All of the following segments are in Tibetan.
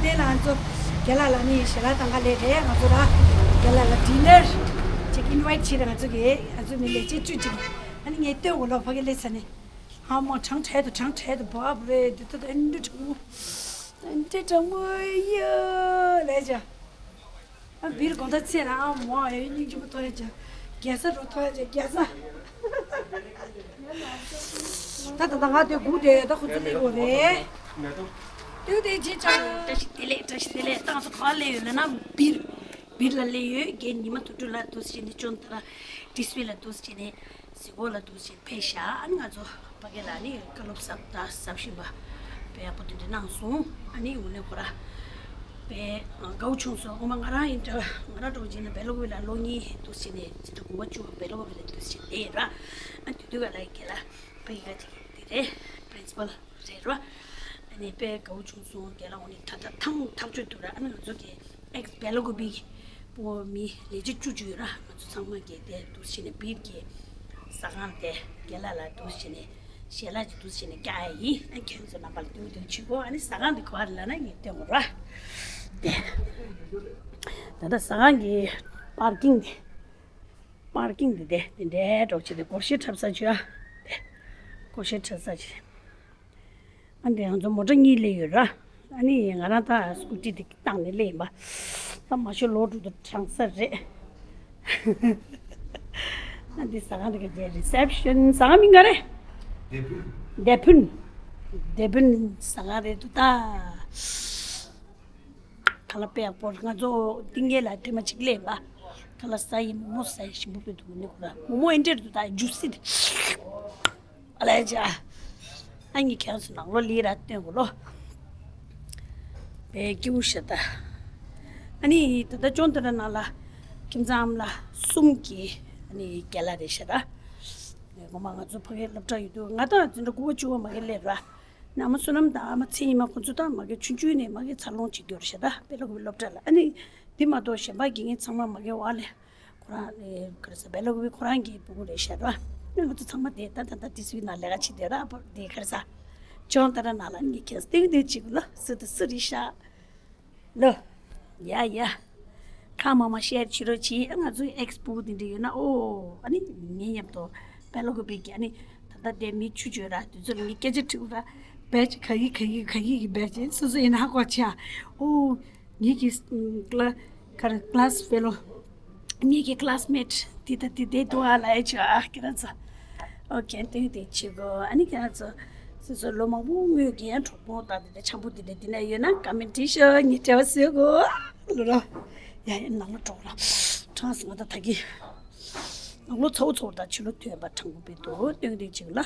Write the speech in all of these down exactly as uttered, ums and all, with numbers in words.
དེ་ལ་ང་ཚོ་རྒན་ལགས་ལ་ནི་ཞལ་ལག་བཏང་ག་སླེབས་རེད། ང་ཚོ་ར་རྒན་ལགས་ལ་ཌི་ནར་ཅིག་ཨིན་ཝའིཊ་བྱས་རེད། ང་ཚོ་གི་ང་ཚོ་མི་ལས་བྱེད་བཅུ་ཅིག་ཨ་ནི་ངས་སྟོན་དགོས་ལོ། ཕ་གི་སླེབས་ཚར་ནས། ཨ་མ་གྲང་དྲགས་འདུག་གྲང་དྲགས་འདུག་བབ་རེད། དེ་ད་ཨེ་འདྲ་གྲང་མོ། ཨེ་འདྲ་གྲང་མོ་ཡ་ལས་བྱ། ཨ་བིར་དགོང་དག་ཚེ་ན་ཨ་མ་ཨེ་སྙིང་རྗེ་པོ་ཐོག་ཡ་བྱ། རྒྱལ་ས་རུ་ཐོག་ཡ་བྱ་རྒྱལ་ས། ད་ད་ད་ང་དེ་སྒུག་དེ་ད་ཁོ་ཚོ་སླེབས་དགོས་རེད། ཏུ་དེ་ཅི་ཅང་བཀྲ་ཤིས་བདེ་ལེགས། བཀྲ་ཤིས་བདེ་ལེགས། ཏང་སོ་ག་སླེབས་ཡོད་ལ་ན་བིར་བིར་ལ་སླེབས་ཡོད། རྒན་ཉི་མ་དུ་ཀྲུ་ལ་འདུག་སེ་བྱས་ནས་ཅོན་ཏ་ར་ཏི་སི་ཝི་ལ་འདུག་སེ་བྱས་ནས་གཟིགས་སྐོར་ལ་འདུག་སེ་བྱས་ནས་ཕེབས་ཤག་ཨ་ནི་ང་ཚོ་ཕ་གི་ལ་ནི་བཀའ་སློབ་གཟབ་ད་གཟབ་བཞིན་པ་དཔེ་ཡག་པོ་དེ་འདྲ་གནང་སོང་། ཨ་ནི་དངོས་གནས་ཁོ་ར་དཔེ་དགའ་བོ་བྱུང་སོང་། ངོ་མ་ང་རང་ཡིན་འདྲ་ང་རང་འདྲ་བོ་བྱས་ན་བེ་ལོ་ཀུ་པི་ལ་ལོ་གཉིས་འདུག་སེ་བྱས་ནས་འཛིན་གྲྭ་དགུ་པ་བཅུ་པ་བེ་ལོ་ཀུ་པི་ལ་འདུག་སེ་བྱས་ནས་བསྡད་ཡོད་ར། ཨ་དུས་དུས་ག་ལ་ཡི་གེ་ལ་ཕ་གི་ག་ཅིག་དེ་རེད། པི་རིན་སི་པལ་རེད་རོ། ཨ་ནི་དཔེ་དགའ་བོ་བྱུང་སོང་། རྒན་ལགས་འོ་ནི་ད་ལྟ་ཐང་ཐག་ཆོད་འདུག་ར། ཨ་ནི་ང་ཚོ་གི་ཨེག་སི་བེ་ལོ་ཀུ་པི་པོ་མི་ལས་བྱེད་བཅུ་བཅུ་ཡོད་ར། ང་ཚོ་ཚང་མ་གི་དེ་འདུག་སེ་བྱས་ནས་བིར་གི་ཟ་ཁང་དེ་རྒན་ལགས་ལ་འདུག་སེ་བྱས་ནས་ཞལ་ལག་ཅིག་འདུག་སེ་བྱས་ནས་བཀྱག་ཡ་ཡིན། ཨ་ཁྱེད་ཚོ་རྣམ་པ་ལ་སྟོན་སྟོན་བྱེད་དགོས། ཨ་ནི་ཟ་ཁང་དེ་ག་པར་རེད་ལབ་ན་ངས་སྟོན་དགོས་ར། དེ་ད་ལྟ་ཟ་ཁང་གི་པར་ཀིང་དེ་པར་ཀིང་དེ་དེ་དེ་འདྲའི་གྲོགས་བྱེད་དེ་སྒོར་གཞས་འཁྲབ་ས་བྱོས་ཨ། དེ་སྒོར་གཞས་འཁྲབ་ས་བྱོས། ཨ་འདི་ང་ཚོ་མོ་ཊ་གཉིས་སླེབས་ཡོད་ར། ཨ་ནི་ང་རང་ད་སྐུ་ཊི་དེ་བཏང་ནས་སླེབས་ཡིན་པ། ད་མ་ཤོ་ལོག་འགྲོ་དུས་གྲང་ས་རེད། ཨ་འདི་ཟ་ཁང་དེ་ག་རེ་རི་སེབ་ཤན། ཟ་ཁང་མིང་ག་རེ། དེ་ཕུན། དེ་ཕུན། དེ་ཕུན་ཟ་ཁང་རེད་འདུག་ད། ཁ་ལག་དཔེ་ཡག་པོ། ང་ཚོ་ཏིང་ངེ་ལ་ཐེངས་མ་གཅིག་སླེབས་པ། ཁ་ལག་ཟ་ཡི་མོ་མོ་ཟ་ཡི་ཞིམ་པོ་དཔེ་འདུག་ནི་ཁོ་ར་མོ་མོ་ཨེ་འདྲ་རེད་འདུག་ད་ཇུ་སི་དེ། ཨ་ལས་ཅག་ཨ་ནི་ཁྱེད་ཚོ་ནང་ལོགས་ལ་ར་སྟོན་དགོས་ལོ། དཔེ་སྐྱིད་པོ་ཤ་ད། ཨ་ནི་ད་ལྟ་ཅོན་ཏ་ར་ནང་ལ་ཁྱིམ་ཚང་ཨ་མ་ལགས་གསུམ་གྱི་ཨ་ནི་རྒན་ལགས་རེད་ཤག་ར། ངོ་མ་ང་ཚོ་ཕ་གིའི་སློབ་གྲྭ་ཡོད་དུས་ང་དང་འཛིན་གྲྭ་དགུ་པ་བཅུ་པ་མ་གི་སླེབས་ར། ཨ་མ་བསོད་ནམས་དང་ཨ་མ་ཚེ་ཉི་མ་ཁོ་ཚོ་དང་མ་གི་ཆུང་ཆུང་ནས་མ་གི་འཚར་ལོངས་བྱེད་རྒྱུ་རེད་ཤག་ད་བེ་ལོ་ཀུ་པི་སློབ་གྲྭ་ལ། ཨ་ནི་དེ་མ་གཏོགས་གཞན་པ་དགེ་རྒན་ཚང་མ་མ་གི་བ་ལས་ཁོ་རང་ལས་ག་རེ་ཟ་བེ་ལོ་ཀུ་པི་ཁོ་རང་གི་ཕྲུ་གུ་རེད་ཤག་ར། ཨ་ང་ཚོ་ཚང་མ་དེ་ད་ད་ད་དེ་སུའི་ནང་ལས་ཀ་བྱེད་དེ་ར། ཨ་ཕོ་དེ་ག་རེ་ཟ་ཅོན་ཏ་ར་ནང་ལ་ཨ་ནི་ཁྱེད་སྟེང་དེ་བྱེད་དགོས་ལ། སུ་དེ་སུ་རེད་ཤག་ལོ། ཡ་ཡ། ཁ་མ་མ་ཤེར་བྱེད་རོགས་གྱིས། ང་ཚོའི་ཨེག་སི་ཕྲུ་གུ་དེ་འདྲ་ཡོད་ན་ཨོ། ཨ་ནི་ངའི་མཉམ་དུ་བེ་ལོ་ཀུ་པི་གི་ཨ་ནི་ད་ལྟ་དེ་མི་ཆུ་བཅོས་ར་དུས་ཚོད་ལ་ངས་སྐད་ཆ་དྲིས་ར། བེ་ཆི་ག་གི་ག་གི་ག་གི་གི་བེ་ཆི་སོ་སོ་ཡིན་ན་ཧ་གོ་ཆ་ཨོ། ངེད་ཀྱི་ཀླ་ཀར་ཀླ་སི་ཕེ་ལོ། ངེད་ཀྱི་ཀླ་སི་མེ་ཊི་དེ་ད་དེ་དེ་དུ་ཨ་ལ་ཨེ་ཆོ་ཨ་ཁྱེད་རང་ཚོ། ཨོ་ཁྱེད་དེ་དེ་ཆི་གོ། ཨ་ནི་ཁྱེད་རང་ཚོ་སོ་སོ་ལོ་མང་པོ་སྔོན་གྱི་ཡང་གྲོགས་པོ་དང་དེ་འདྲ་འཆམ་པོ་དེ་འདྲ་དེ་ན་ཡོད་ན་ཀ་མེན་ཊི་བྲིས་ཤོག་ངས་འབྲེལ་བ་བཟོས་གོ། ལོ་ར། ཡ་ཡ་ནང་ལོ་གྲོགས་ར། གྲངས་སུ་ང་ད་ད་གི་ནང་ལོ་ཚ་བོ་ཚ་བོ་དང་ཕྱི་ལོ་ཐོན་པ་གྲང་པོ་པའི་དུ་སྟོན་དེ་ཆི་གོ་ལ།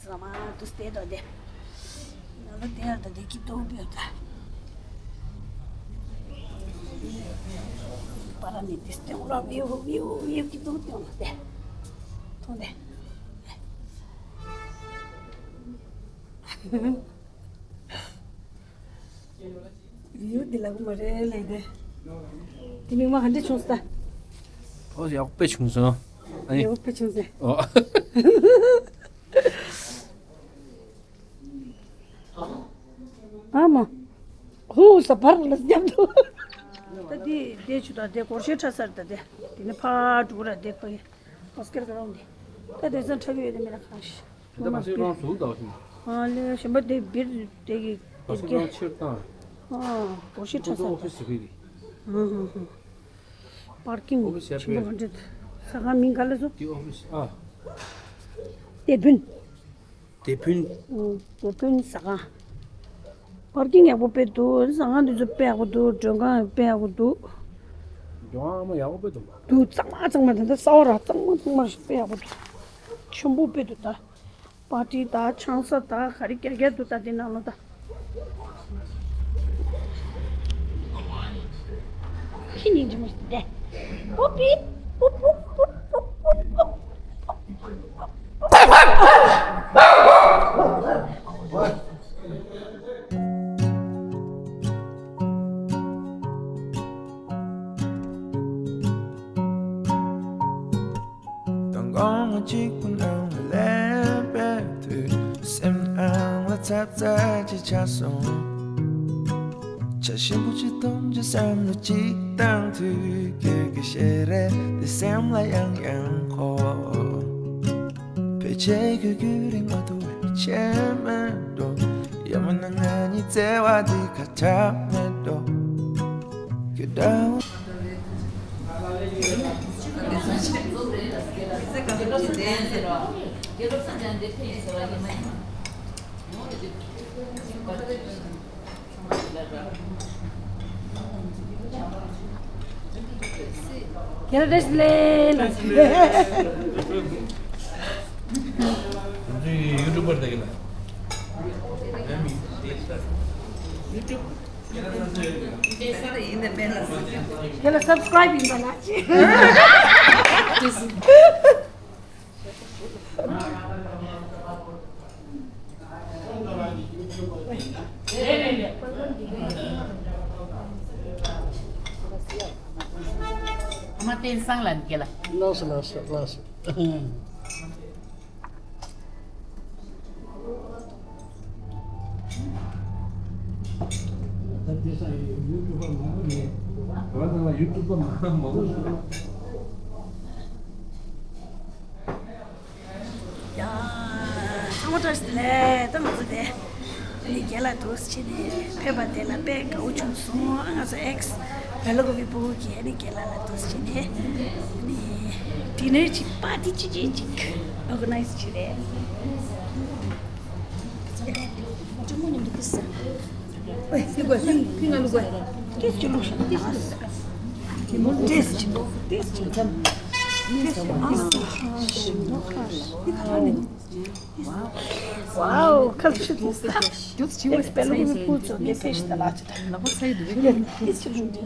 ཚང་མ་དུ་སྟེ་དོ་དེ། ང་ལ་དེ་ཡར་དང་དེ་ཀི་ཏོ་བེ་ད། པ་ར་ནི་དེ་སྟེ་འོ་ལ་བེའུ་བེའུ་བེའུ་ཀི་ཏོ་དེ་འོ་དེ། ཐོང་དེ། ཡུལ་འདི་ལ་གོ་མ་རེད་ལས་དེ། དེ་མིག་མ་ག་འདྲ་བྱུང་ས། ཨོ་ཡག་པོ་བྱུང་སོང་། ཨ་ནི། ཡག་པོ་བྱུང་ས། ཨོ། ཨ་མ། ཧུ་ས་བར་ལ་སྙམ་དུ། ད་འདི་འདི་ཆུ་དང་འདི་སྒོར་གཞས་འཁྲབ་ས་རེད་ད་དེ། དེ་ནི་ཕར་འགྲོ་གི་ར་དེ་ཕ་གི། ཨོ་སྐར་ག་རང་འདི། ད་དེ་ཚོ་འཁྲབ་ཡོད་དེ་མི་ལ་གང་ཞིག་ད་ང་ཚོའི་རང་ཟུག་འདྲ་བ་ཞིག་ཨ་ལེ་གཞན་པ་དེ་སྦིར་དེ་གི་ང་ཚོ་དེ་གི་རང་ཕྱིར་བཏང་། ཨ་སྒོར་གཞས་འཁྲབ་ས་ཨོ་ཕི་སི་རེད། ཨ་ཧ་ཧ། པར་ཀིང་ཨོ་ཕི་སི་ཆེན་པོ་ཡར་ག་འདྲ། ས་ཁང་མིང་ག་ལ་སོ། དེ་ཨོ་ཕི་སི་ཨ། དེ་ཕུན། དེ་ཕུན། ཨུ། དེ་ཕུན་ཟ་ཁང་། པར་ཀིང་ཡག་པོ་དཔེ་འདུག་ཟ་ཁང་འདི་ཚོ་དཔེ་ཡག་པོ་འདུག་མགྲོན་ཁང་དཔེ་ཡག་པོ་འདུག་མགྲོན་ཁང་ཨ་མ་ཡག་པོ་དཔེ་འདུག་དུ་གཙང་མ་གཙང་མ་དེ་འདྲ་ས་འོག་ར་གཙང་མ་གཙང་མ་ཞིག་དཔེ་ཡག་པོ་འདུག་ཆེན་པོ་དཔེ་འདུག་ད། པར་ཊི་ད་ཆང་ས་ད་ག་རེ་རྒྱག་རྒྱག་འདུག་ད་དེ་ནང་ལོ་ད། ཁྱི་སྙིང་རྗེ་མོ་ཞིག་འདུག་སྟེ། པུ་པི། པུ་པུ་པུ་པུ་པུ་པུ། དང་དགོང་མོ་གཅིག་པུ་ནང་ལ་ལེན་པའི་དུས། སེམས་ནང་ལ་ཚབ་ཚབ་ཅིག་ཆགས་སོང་། བྱ་ཞིམ་པོ་ཅིག་གཏོང་རྒྱུ་བསམ་བློ་ཅིག་བཏང་དུས། ཁྱོད་ཀྱི་ཞལ་རས་དེ་སེམས་ལ་ཡང་ཡང་འཁོར། ཕལ་ཆེར་ཁྱོད་ཀྱི་རིག་མ་དུ་བའི་ཆེ་མེད་འགྲོ། ཡང་མིན་ན་ང་གཉིས་བརྩེ་བ་འདི་ཁ་ཆག་མེད་འགྲོ། ཁྱོད་འདྲ་བོ། རྒྱལ་རེས་ལེ་ལ། ཡུ་ཊུབ་པར་དེ་གི་ལ། ཡུ་ཊུབ། དེ་ལ་སབ་སི་ཀྲའིབ་ཡིན་པ་ལ་ཅི། ཨ་མ་བསྟན་སང་ལ་འདི་ལ། ལགས་སོ་ལགས་སོ་ལགས་སོ། ད་དེ་སང་ཡུ་ཊུབ་པ་མང་པོ་མེད། ང་ཚང་ལ་ཡུ་ཊུབ་པ་མང་པོ་མང་པོ་ཞིག་ཡ། ཚང་མ་བཀྲ་ཤིས་བདེ་ལེགས། ད་ང་ཚོ་དེ་ནི་རྒན་ལགས་འདུག་སེ་བྱས་ནས་ཕེབས་པ་དེ་ལ་དཔེ་དགའ་བོ་བྱུང་སོང་། ང་ཚོ་ཨེག་སི་བེ་ལ་ཀོ་བི་ཕྲུ་གུ་གིས་ནི་རྒན་ལགས་ལ་འདུག་སེ་བྱས་ནས་ནི་ཌི་ནར་ཅིག་པར་ཊི་ཅིག་ཅིག་ཅིག་ཨོར་ག་ནའི་ཛི་བྱས་རེད། ཨོའི་བླུག་དགོས། ཕིང་ཕིང་ང་བླུག་དགོས། ཏོག་ཙམ་བླུགས་ཤིག་ཏོག་ཙམ་བླུགས། ཏོག་ཙམ་ཅིག་ཏོག་ཙམ་ཅིག་ཨ། ཝའོ། ཁ་ལ་ཆུ་ཏོག་ཙམ། ཨེག་སི་བེ་ལ་ཀོ་བི་ཕྲུ་གུ་ཚོ་དེ་ཕེབས་ཤིག་ད་ལགས་ཅི་ད། ལག་པ་ཚ་ཡི་འདུག་གས། ཏོག་ཙམ་བླུགས།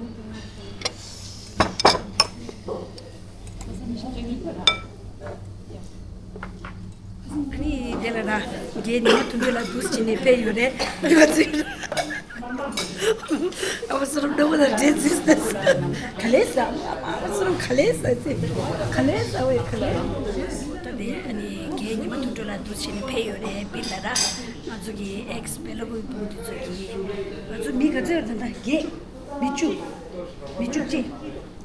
ཨ་ནི་དེ་ལ་ན་རྒན་ཉི་མ་དོན་གྲུབ་ལགས་འདུག་སེ་བྱས་ནས་ཕེབས་ཡོད་རེད། ཨ་མ་ཚོ་ཨ་མ་ཚོ་རང་འདྲ་བོ་དང་འདྲེས་ཙིས་ཏེ། ག་ལེ་ཟ། ཨ་མ་ཚོ་རང་ག་ལེ་ཟ་ཙི། ག་ལེ་ཟ་བའི་ག་ལེ། ད་དེ་ཨ་ནི་རྒན་ཉི་མ་དོན་གྲུབ་ལགས་འདུག་སེ་བྱས་ནས་ཕེབས་ཡོད་རེད། བི་ལ་ར་ང་ཚོ་གི་ཨེག་སི་བེ་ལ་ཀོ་བི་ཕྲུ་གུ་དེ་ཚོ་གི་ང་ཚོ་མི་ག་ཚོད་ཡོད་ད་ལྟ། བརྒྱད། མི་བཅུ། མི་བཅུ་གཅིག་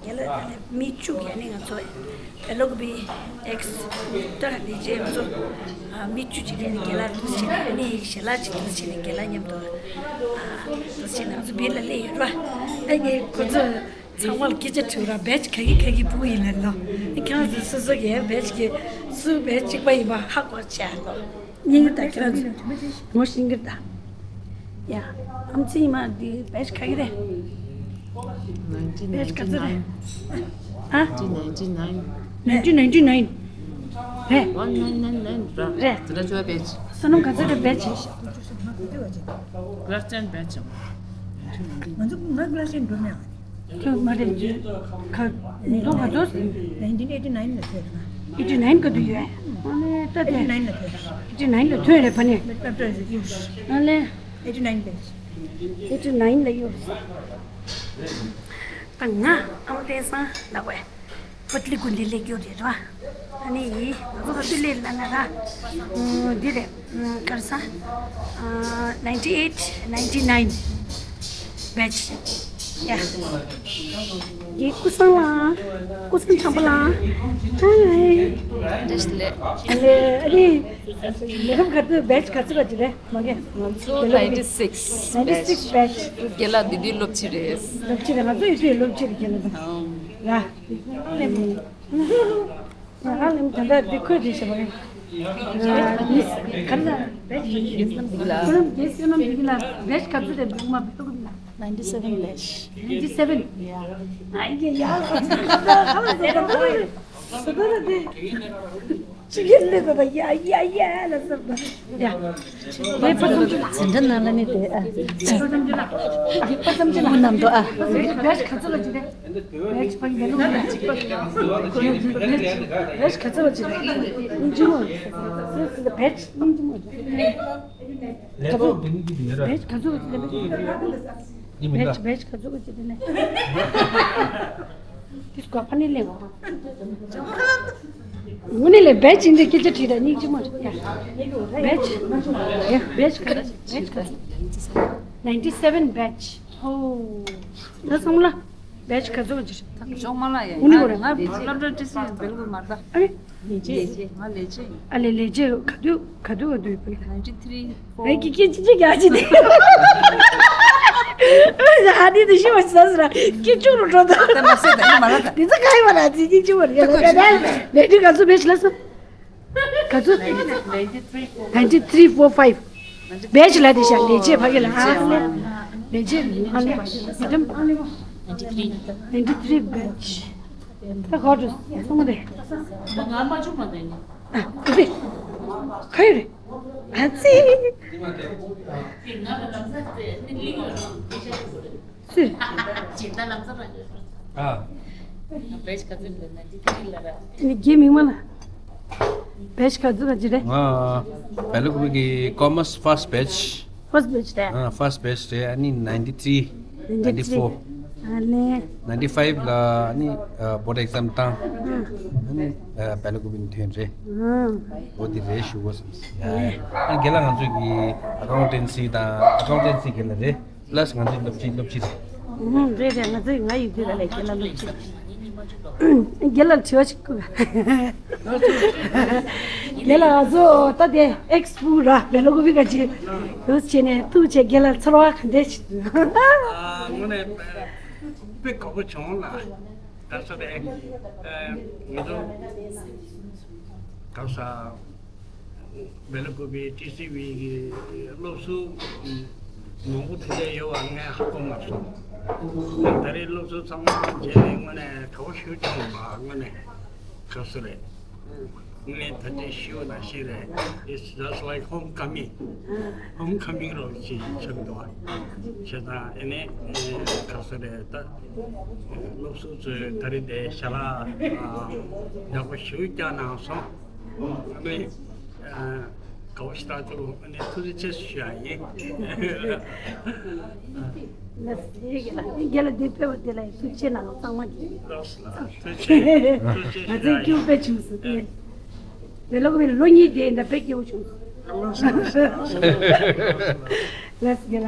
རྒན་ལགས་མི་བཅུ་གི་ནི་ང་ཚོ་བེ་ལ་ཀོ་བི་ཨེག་སི་ད་འདི་རྗེས་ང་ཚོ་མི་བཅུ་གཅིག་གི་ནི་རྒན་ལགས་འདུག་སེ་བྱས་ནས་ནི་ཞལ་ལག་ཅིག་འདུག་སེ་བྱས་ནས་རྒན་ལགས་མཉམ་དུ་འདུག་སེ་བྱས་ནས་ང་ཚོ་བི་ལ་སླེབས་ཡོད་ར། ཨ་ནི་ཁོ་ཚོ་ཚང་མ་ལ་སྐད་ཆ་དྲིས་ར། བེ་ཇི་ག་གི་ག་གི་ཕྲུ་གུ་ཡིན་ལབ་ལོ། ཨ་ཁྱེད་རང་ཚོ་སོ་སོ་གི་བེ་ཇི་གི་སུ་བེ་ཇི་གཅིག་པ་ཡིན་པ་ཧ་གོ་བྱས་ལོ། སྙིང་གི་ད་ཁྱེད་རང་ཚོ་ངོ་ཤེས་ཀྱི་ད། ཡ། ཨམ་ཆི་ཡིན་མ་འདི་བེ་ཇི་ག་གི་རེད། བེ་ཇི་ག་ཚོད་རེད། ཨ། nineteen ninety-nine. Nineteen ninety-nine རེད། One nine nine nine ར། རེད། དེ་འདྲ་བྱོས་བེ་ཇི། བསོད་ནམས་ག་ཚོད་རེད་བེ་ཇི། Glasgow batch. ང་ཚོ་ང་Glasgow འགྲོ་མེད། ཁྱོད་མ་རེད། ཁ་ཉིས་སྟོང་ག་ཚོད། nineteen eighty nine ལ་ཐོན་ན། eighty nine ག་དུས་ཡོད། ཨ་ནི་ད་དེ། eighty nine ལ་ཐོན། eighty nine ལ་ཐོན་རེད་པ་ནི། ཨ་ནི། eighty nine batch. eighty nine ལ་ཡོད། ད་ང་ཨ་མ་བསྟན་སང་ལགས་པས། བུ་ལི་ཀུན་ལི་ལེགས་ཡོད་རེད་ར། ཨ་ནི་ཡིན། ང་ཚོ་ག་དུས་ལས་ལ་ན་ར། འདི་རེད། གར་ས། ninety eight ninety nine batch. ཡ། ཡེ་ཀུ་སང་ལ། ཀུ་སང་ཆང་པ་ལ། ཧའི། བཀྲ་ཤིས་བདེ་ལེགས། ཨ་ལེ་ཨ་ལེ། ལས་ཁམས་ག་ཚོད་batch ག་ཚོད་ག་ཅི་རེད་མ་གི། ང་ཚོ་ninety six ninety six batch. རྒན་ལགས་འདི་དུས་སློབ་སྤྱི་རེད། སློབ་སྤྱི་རེད། ང་ཚོ་ཡོད་དུས་སློབ་སྤྱི་རེད་རྒན་ལགས། ཨང་། ཡ། ཨ་ལེ། ཨ་ལེ་ད་ལྟ་འདི་ཁོས་དེ་བྱས་པ་རེད། ཨ་མི་ག་རེ་ཟ། བེ་ཇི་ཡིན་ལ། ཁོ་རང་རྒན་བསོད་ནམས་འདི་གི་ལ་བེ་ཇི་ག་ཚོད་རེད་འདུག་མ་བེ་ཏོག་གི་ལ། ninety seven batch. ninety seven. Yeah. ཨ་ཡེ་ཡ། ཨ་ལེ་ད་ལྟ་ཨ་ལེ་ད་ལྟ་ཨ་ལེ། ད་ལྟ་ད་ལྟ་ཅི་ཡིན་ལེ་ད་ལྟ་ཡ་ཡ་ཡ་ལ་ཟེར་ད། ཡ། ངའི་ཕ་ཚོམ་ཅུ་ལ། འཛིན་གྲྭ་ནང་ལ་ནི་དེ་ཨ། ཕ་ཚོམ་ཅུ་ལ། ཕ་ཚོམ་ཅུ་ལ། ཕ་ཚོམ་ཅུ་ལ། བེ་ཇི་ག་ཚོད་ལ་ཅི་རེད། བེ་ཇི་ཕ་གི་མེ་ལོང་གཅིག་པ། བེ་ཇི་ག་ཚོད་ལ་ཅི་རེད། སྙིང་རྗེ་མོ། སི་སི་ད་བེ་ཇི་སྙིང་རྗེ་མོ། ལས་ཐོག་འདི་ནི་འདི་ཡོད་ར། བེ་ཇི་ག་ཚོད་ལ་ཅི་རེད། ཡིན་མིན་ད། བེ་ཇི་བེ་ཇི་ག་ཚོད་ལ་ཅི་རེད་ནས། དེ་སྐོར་ཕ་ནི་ལེན་གོ། དངོས་གནས་ལས་བེ་ཇི་འདི་སྐད་ཆ་དྲིས་ད་སྙིང་རྗེ་མོ་རེད་ཡ། བེ་ཇི། ཡ་བེ་ཇི་ག་རེ་བེ་ཇི་ག་ཚོད། ninety seven batch. ཨོ། ད་སོང་ལ། བེ་ཆི་ག་ཚོད་ཅིག་རེད། ཅོག་མ་ལ་ཡ། ཨུ་ནི་གོ་རེད། ང་སློབ་གྲྭ་ཏི་སི་བེ་ལ་ཀུ་པི་མ་རེད་ད། ཨ་རེ། ལས་བྱེད། ང་ལས་བྱེད་ཡིན། ཨ་ལས་ལས་བྱེད་ག་དུས་ག་དུས་ག་དུས་ཡོད་པ་རེད། ནའིན་ཊི་ཐི་རི། རེད། ཀི་ཀི་ཅི་ཅི་རྒྱག་ཅི་དེ། ཨ་ནི་དེ་ཤི་བ་ཤི་ས་སི་ར་ཀི་ཅུ་རུ་འགྲོ་ད། ད་མ་སེ་ད་ཡིན་མ་རེད་ད། དེ་ཚ་ག་ཡིན་མ་ར་ཙི་ཅི་ཅི་བ་རེད། ལས་དུས་ག་ཚོད་བེ་ཆི་ལ་སོང་། ག་ཚོད། Ninety three four five། བེ་ཆི་ལ་དེ་ཤ་ལས་བྱེད་ཕ་གི་ལ་ཨ་ལས་བྱེད་ཨ་ལས་མི་འདམ། Ninety three བེ་ཆི། ད་གོ་འགྲོ་སོང་རེད། ང་མ་བཅུག་མ་དེ་ནི། ཨ་དེ་ག་ཡོད་རེད། ཨ་ཙི། སུ། ཨ། ནི་རྒྱའི་མིང་མ་ལ། བེ་ཆི་ག་ཚོད་ག་ཅི་རེད། ང་བེ་ལ་ཀུ་པི་གི་ཀོ་མར་སི་ཕར་སི་བེ་ཆི། ཕར་སི་བེ་ཆི་རེད། ཨ་ཕར་སི་བེ་ཆི་རེད། ཨ་ནི་ninety three། Ninety three། Ninety four། ཨ་ལས། Ninety five ལ་ཨ་ནི་བོར་ཌི་ཨེག་ཛམ་བཏང་། ཨ་ནི་བེ་ལ་ཀུ་པི་ནས་ཐོན་རེད། ཨ་འོ་དེ་རེད་ཞུ་དགོས་སམ། ཡ་ཡ། ཨ་རྒན་ལགས་ང་ཚོ་གི་ཨ་ཀའུན་ཊན་སི་དང་ཨ་ཀའུན་ཊན་སི་རྒན་ལགས་རེད། པ་ལ་སི་ང་ཚོའི་སློབ་སྤྱི་སློབ་སྤྱི་རེད། ཨུམ་རེད་རེད། ང་ཚོའི་ང་ཡི་དུས་ལ་ལས་རྒན་ལགས་སློབ་སྤྱི་རེད། རྒན་ལགས་དྲི་བ་ཞིག་བསྐུར། རྒན་ལགས་ང་ཚོ་ད་དེ་ཨེག་སི་པུ་ར་བེ་ལ་ཀུ་པི་ག་ཅི་ཡོད་བྱས་ནས་ཐུགས་རྗེ་ཆེ། རྒན་ལགས་ཚོར་བ་ག་འདྲས་ཞིག་དངོས་གནས་དཔེ་དགའ་པོ་བྱུང་ལ། ག་ས་རེད། ང་ཚོ་ག་ས། བེ་ལ་ཀུ་པི་ཊི་སི་ཝི་གི་སློབ་ཟུར་མང་པོ་དེ་འདྲ་ཡོད་པ་ངས་ཧ་གོ་མ་སོང་། ད་རེས་སློབ་ཟུར་ཚང་མ་མཇལ་ནས་དངོས་གནས་དགའ་པོ་ཞེ་པོ་བྱུང་བ། དངོས་གནས་དགའ་བསུ་རེད། དངོས་གནས་ད་ལྟའི་ཞུ་བ་ནང་བཞིན་རེད། It's just like homecoming. Homecoming རོགས་ཅིག་ཆགས་འདུག་བ། བྱས་ཙང་ཨེ་ནས་དགའ་བསུ་རེད་ད། སློབ་ཟུར་ཚོས་ད་རེས་དེ་ཞལ་ལག་ཡག་པོ་ཞེ་པོ་བཀྱག་གནང་སོང་། ཨ་ནི། ཨ། དགའ་པོ་ཞེ་དྲག་བྱུང་། ཨ་ནི་ཐུགས་རྗེ་ཆེ་ཞུ་ཡ་ཡིན། ལགས་སོ། རྒན་ལགས་འདི་ཕེབས་པ་དེ་ལ་ཐུགས་རྗེ་ཆེ་གནང་། ཚང་མ་གི། ལགས་སོ་ལགས་སོ། ཐུགས་རྗེ་ཆེ། ཐུགས་རྗེ་ཆེ་ཞུ་ཡ་ཡིན། ང་ཚོའི་སྐྱིད་པོ་དཔེ་བྱུང་སོང་། ཨེ། བེ་ལ་ཀུ་པི་ལོ་གཉིས་བསྡད་ཡིན་ད་དཔེ་སྐྱིད་པོ་བྱུང་སོང་། ལགས་སོ་ལགས་སོ། ལགས་སོ་རྒན་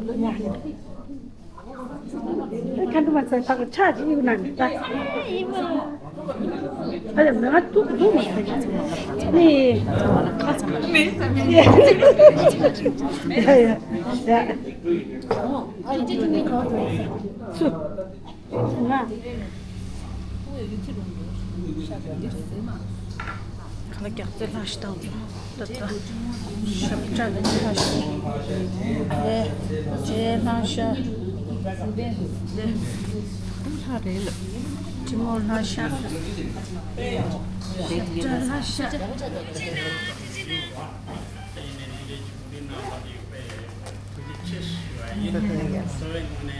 ལགས། ཁ་འདུག་མ་ཚད་ལྷག་ཆག་ཅིག་གཡུག་ན་ནི་ད། ཨ་ལས་མ་ཐུག་འདུག་མ་ཚད་ནི། ཡ་ཡ་ཡ། སུ། ང་། ཁ་ལག་རྒྱག་རྩེ་ལྷག་ཤི་དང་། ད་ད། ཞབས་བྲག་ལ་ལྷག་ཤི། ལས། རྗེས་ལྷག་ཤ། ལྷག་རེད་ལ། གྲི་མོ་ལྷག་ཤ། ཞབས་བྲག་ལྷག་ཤ། འདི་ནང་ལ་ཡོད་པའི་ཐུགས་རྗེ་ཆེ་ཞུ་བ་ཡིན། འདི་ནང་ཡོད། གཙོ་བོའི་ངོས་ནས་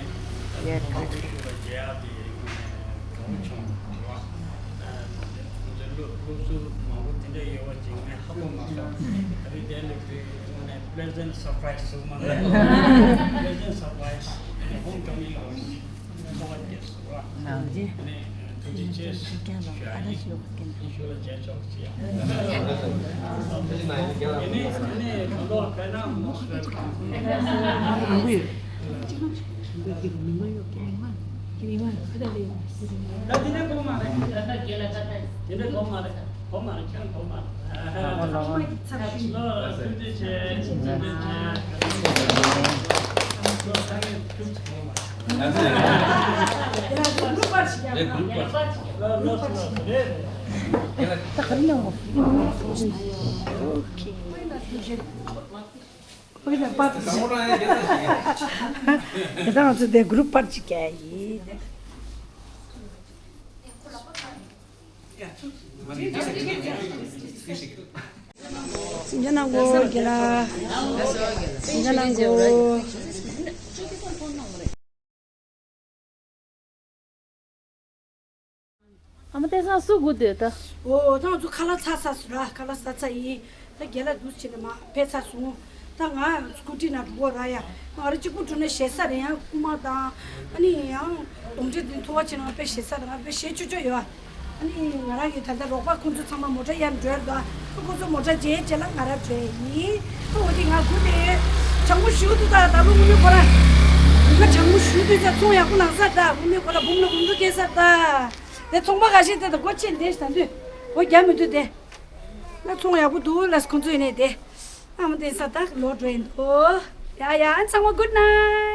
ཡ་མང་པོ་ཞུ་བ་མཇལ་ཡག་དེ་ངོས་ནས་དགའ་པོ་བྱུང་། རེད་བ། ང་ཚོའི་སློབ་སློབ་ཟུར་མང་པོ་དེ་འདྲ་ཡོད་པ་ཅིག་ངས་ཧ་གོ་མ་སོང་། ད་རེས་དེ་ལ་དེ་ངོས་ནས་པི་ལི་ཟེན་ཊི་སར་པ་རའི་ཛི་ཟེར་མ་རེད། པི་ལི་ཟེན་ཊི་སར་པ་རའི་ཛི། ཧོམ་ཀ་མིང་ལ་ཐོག་ཅེས་སོ། ནང་ཅི། ཐུགས་རྗེ་ཆེ་ཞུ་ཡ་ཡིན། ཞུ་ལ་མཇལ་ཆོག་ཅེས། ཨ་ནི་ཨ་ནི་གང་ལྟར་བེད་ནམ་མོ་སུ་ད་དེ་ནས་གོ་མ་རེད། དེ་ནས་གོ་མ་རེད། གོ་མ་རེད། ཁྱེད་གོ་མ་རེད། ཐུགས་རྗེ་ཆེ། ཐུགས་རྗེ་ཆེ། དེ་ང་ཚོ་དེ་གུ་རུབ་པར་ཅིག་རྒྱག་ཡིན། སེམས་ཅན་ནང་གོ་གི་ལ། སེམས་ཅན་ནང་གོ། ཨ་མ་བསྟན་བཟང་སུ་སྒུག་སྡོད་ད། འོ་ད་ང་ཚོ་ཁ་ལག་ཚར་ཚར་སོང་ར། ཁ་ལག་ཚར་ཚར་ཡིན། ད་རྒན་ལགས་འདུག་བྱས་ནས་མར་ཕེབས་ཚར་སོང་། ད་ང་སྐུ་ཊི་ནང་འགྲོ་གི་ར་ཡ། ང་རང་གཅིག་པུ་འགྲོ་ན་ཞེད་ས་རེད། ཡང་རྐུན་མ་དང་ཨ་ནི་ཡང་གདོན་འདྲེ་འདི་འཐུ་བ་བྱས་ན་ང་དཔེ་ཞེད་ས་རེད། ང་དཔེ་ཞེད་ཆོག་ཆོག་ཡོད། ཨ་ནི་ང་རང་གི་ད་ལྟ་རོགས་པ་ཁོང་ཚོ་ཚང་མ་མོ་ཊ་གཡར་འགྲོ་ཡ་འདུག་ཁོང་ཚོ་མོ་ཊ་མཇལ་རྗེས་ལ་ང་རང་འགྲོ་ཡ་ཡིན། ཨ་འོ་དེ་ང་སྒུག་བསྡད་ཡོད། གྲང་མོ་ཞུ་དུས་ད་ད་ལོ་དངོས་གནས་ཁོ་ར། ད་གྲང་མོ་ཞུ་དུས་ད་ཚོང་ཡག་པོ་ལངས་ས་ད་དངོས་གནས་ཁོ་ར་འབུམ་ལ་འབུམ་དུ་སྐྱེས་ས་ད། དེ་ཚོང་པ་ཁ་ཤས་དེ་ད་སྒོ་ཕྱེ་འདེད་ད་དུས། སྒོ་རྒྱག་མི་འདུག་དེ། ན་ཚོང་ཡག་པོ་འདུག་ལ་ཁོང་ཚོ་ཡིན་ནས་དེ། ཨ་མ་དེ་ས་ད་ལོག་འགྲོ་ཡིན་འདུག་ཡ་ཡ་ཨ་ཚང་མ་good night།